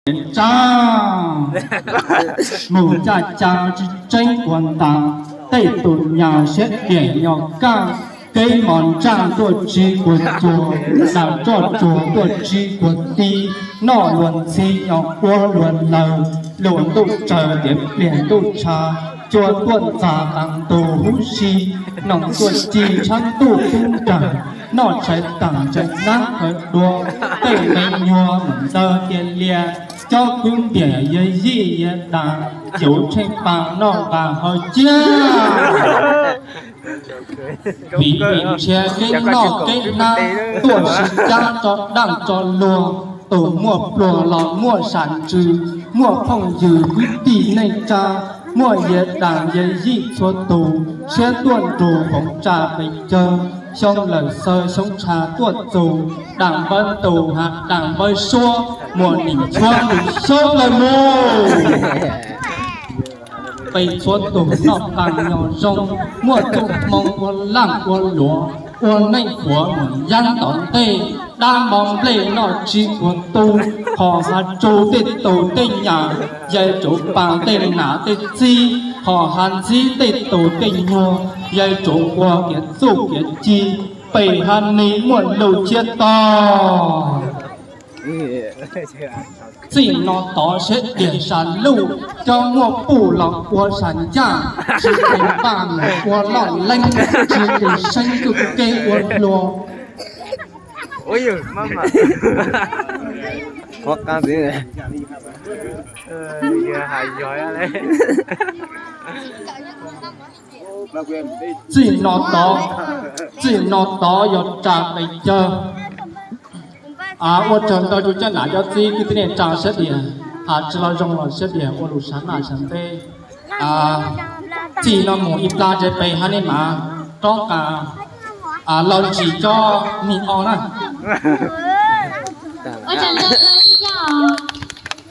niam tsa, mus caj cas tsis tseeb ua ntas, tej tus nyas siab diam nyom kaj, kev mos ntsaj tuaj tsis kua cua, dam roj tsuag tuaj tsis kua ti, noj luag ntxhi nyom ua luag laws, luag ntuj tsaws tiav pliag ntuj tshav, cua tuaj ntxas tas ntus huv si, noom tuaj ci tshab ntuj kub nraws, noj tshais tas ntshai nab khawv dua, tej me nyuag mus ntawd cia lia, cob kub npiam yawg yij yawg das, yuv tsheej pas noj nqas haus ciaj. Vim vim nrhiav kev noj kev hnab, tuaj sib cab tso daj tso luag, tus muaj pluag los muaj sam ntsws, muaj phooj ywg kwv tij neej tsa, muaj yawg das yawg yij txhua tus, siab tuaj nrug hmoov tsa pes cawg, xyoo lawm xaws xyoo tshav tuaj txug, dam npawb ntus has dam npawb suab, muaj nim tshuab mus xyoob lawm mus. Peb txhua tus noj qab nyob zoo, muaj txuj hmoo ua laj ua luam, ua neej puav mus yaj tom ntej, dab npau nplej noj tsis kua tu, qhov has tsu tej tus tej nyam, yawg tsuv pas tej nam tej txib, qhov has ntxib tej tus tej nyuag, yawg tsuv ua kiav txuj kiav ci, pem has ni muaj lus chiab tog. Txij no tod siab diam sam luj, cov muaj puj los ua sam ncaj, tsis tes paj mus ua loj leeb, tsis tes seeb kuj kev ua hlua. Txij no tod, txij no tod yog tsa pes cawg. Ua tsaug ntau rau cov nam cov txiv kwv tij neej tsa siab diam, has tsis los zoo los siab diam ua lus sav naj sav nteb. Txij no mus ib plag ces peb hab nej mam rov qab los ntsis cov me o na. Ua tsaug ntau ib yog.